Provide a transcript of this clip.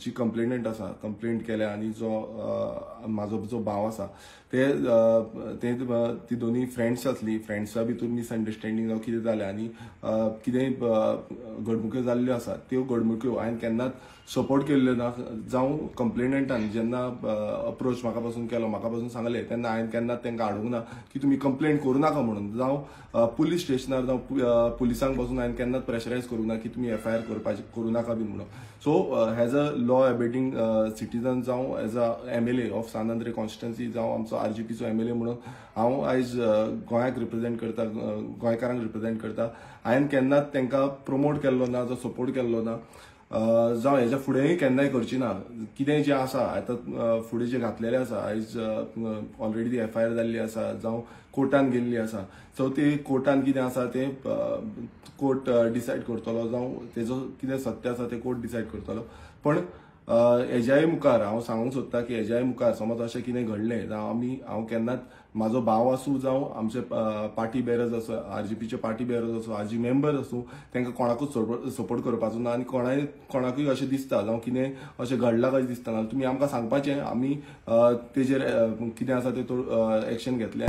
जी कंप्लेनंट आसा कंप्लेंट केल्या आनी जो म्हाजो जो भाव आसा ते ते ती दोनी फ्रेंड्स आसली. फ्रेंड्सा भितर मिसअंडरस्टँडींग जावं कितें जालें आनी कितेंय घडणुक्यो जाल्ल्यो आसा त्यो घडणुक्यो हांवें केन्नाच सपोर्ट केल्ल्यो ना. जावं कंप्लेनंटान जेन्ना अप्रोच म्हाका पासून केलो, म्हाका पासून सांगलें तेन्ना हांवें केन्नाच तांकां हाडूंक ना की तुमी कंप्लेंट करूं नाका म्हणून. जावं पुलीस स्टेशनार जावं पुलिसांक पासून हांवें केन्नाच प्रेशरायज करूं ना की तुमी एफआयआर करपाची करूं नाका बी म्हणून. So as a law abiding citizen जावं as a MLA of San Andre constituency जावं आमचो आरजीपीचो एमएलए म्हणून हांव आयज गोंयाक रिप्रेझेंट करता, गोंयकारांक रिप्रेझेंट करता. हांवें केन्नाच तांकां प्रमोट केल्लो ना, जो सपोर्ट केल्लो ना, जावं हेज्या फुडेंय केन्नाय करची ना. कितें जें आसा आतां फुडें जें घातलेलें आसा आयज ऑलरेडी ती एफआयआर जाल्ली आसा जावं कोर्टान गेल्ली आसा. सो ती कोर्टान कितें आसा तें कोर्ट डिसायड करतलो, जावं तेजो कितें सत्य आसा तें कोर्ट डिसायड करतलो. पण हेज्याय मुखार हांव सांगूंक सोदता की हेज्याय मुखार समज अशें कितें घडलें जावं आमी हांव केन्नाच म्हाजो भाव आसूं जावं आमचे पार्टी बेरर्स आसूं, आरजीपीचे पार्टी बेरर्स आसूं, आरजी मेंबर आसूं, तांकां कोणाकूच सपोर्ट करपाचो ना. आनी कोणाकूय अशें दिसता जावं कितें अशें घडलां कशें दिसता ना तुमी आमकां सांगपाचें, आमी तेजेर कितें आसा तें एक्शन घेतलें.